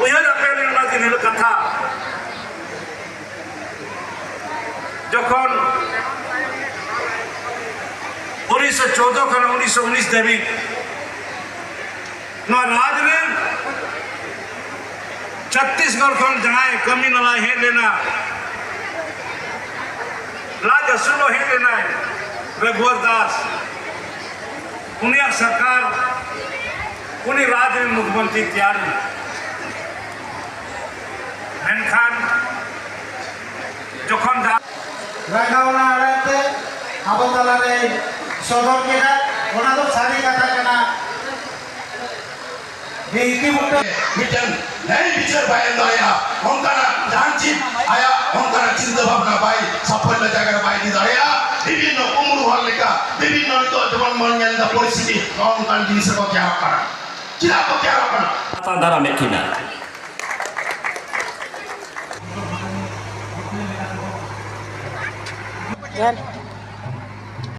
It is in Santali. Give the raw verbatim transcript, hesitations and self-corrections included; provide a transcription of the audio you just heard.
ᱩᱭᱦᱟᱹᱨ ᱟᱯᱮ ᱟᱹᱞᱤᱧ ᱚᱱᱟ ᱫᱤᱱ ᱦᱤᱞᱳᱜ ᱠᱟᱛᱷᱟ, ᱡᱚᱠᱷᱚᱱ ᱩᱱᱤᱥᱥᱚ ᱪᱳᱫᱽᱫᱳ ᱠᱷᱚᱱ ᱩᱱᱤᱥᱥᱚ ᱩᱱᱤᱥ ᱫᱷᱟᱹᱵᱤᱡ ᱱᱚᱣᱟ ᱨᱟᱡᱽ ᱨᱮ ᱪᱷᱚᱛᱛᱤᱥᱜᱚᱲ ᱠᱷᱚᱱ ᱡᱟᱦᱟᱸᱭ ᱠᱟᱹᱢᱤ ᱱᱟᱞᱟᱭ ᱦᱮᱡ ᱞᱮᱱᱟ, ᱞᱟᱡ ᱟᱹᱥᱩᱞᱚᱜ ᱦᱮᱡ ᱞᱮᱱᱟᱭ ᱨᱚᱜᱷᱩᱣᱚᱨ ᱫᱟᱥ, ᱩᱱᱤᱭᱟᱜ ᱥᱚᱨᱠᱟᱨ, ᱩᱱᱤ ᱨᱟᱡᱽ ᱨᱮᱱ ᱢᱩᱠᱷᱭᱚᱢᱚᱱᱛᱨᱤ ᱛᱮᱭᱟᱨ ᱮᱱᱟ᱾ ᱢᱮᱱᱠᱷᱟᱱ ᱡᱚᱠᱷᱚᱱ ᱡᱟᱦᱟᱸ ᱨᱟᱸᱜᱟᱣᱱᱟ ᱟᱲᱟᱝ ᱛᱮ ᱟᱵᱚ ᱛᱟᱞᱟᱨᱮ ᱥᱚᱫᱚᱨ ᱠᱮᱫᱟ, ᱚᱱᱟ ᱫᱚ ᱥᱟᱹᱨᱤ ᱠᱟᱛᱷᱟ ᱠᱟᱱᱟ᱾ ᱵᱤᱱᱛᱤ ᱵᱩᱴᱟᱹ ᱢᱤᱫᱴᱮᱱ ᱱᱮᱭ ᱵᱤᱪᱟᱹᱨ ᱵᱟᱭ ᱮᱢ ᱫᱟᱲᱮᱭᱟᱜᱼᱟ, ᱚᱱᱠᱟᱱᱟᱜ ᱡᱟᱦᱟᱸ ᱪᱮᱫ ᱟᱭᱟᱜ ᱚᱱᱠᱟᱱᱟᱜ ᱪᱤᱱᱛᱟᱹ ᱵᱷᱟᱵᱽᱱᱟ ᱵᱟᱭ ᱥᱟᱯᱷᱚᱞᱞᱚ ᱡᱟᱭᱜᱟ ᱨᱮ ᱵᱟᱭ ᱤᱫᱤ ᱫᱟᱲᱮᱭᱟᱜᱼᱟ᱾ ᱵᱤᱵᱷᱤᱱᱱᱚ ᱠᱩᱢᱲᱩ ᱦᱚᱲ ᱞᱮᱠᱟ ᱵᱤᱵᱷᱤᱱᱱᱚ ᱱᱤᱛᱚᱜ ᱡᱮᱢᱚᱱ ᱵᱚᱱ ᱧᱮᱞ ᱮᱫᱟ ᱯᱚᱨᱤᱥᱛᱷᱤᱛᱤ, ᱱᱚᱜᱼᱚ ᱱᱚᱝᱠᱟᱱ ᱡᱤᱱᱤᱥ ᱨᱮᱠᱚ ᱛᱮᱭᱟᱨᱚᱜ ᱠᱟᱱᱟ᱾ ᱪᱮᱫᱟᱜ ᱠᱚ ᱛᱮᱭᱟᱨᱚᱜ ᱠᱟᱱᱟ? ᱟᱛᱟᱝ ᱫᱟᱨᱟᱢᱮᱫ ᱠᱤᱱᱟ᱾ ᱡᱚᱦᱟᱨ᱾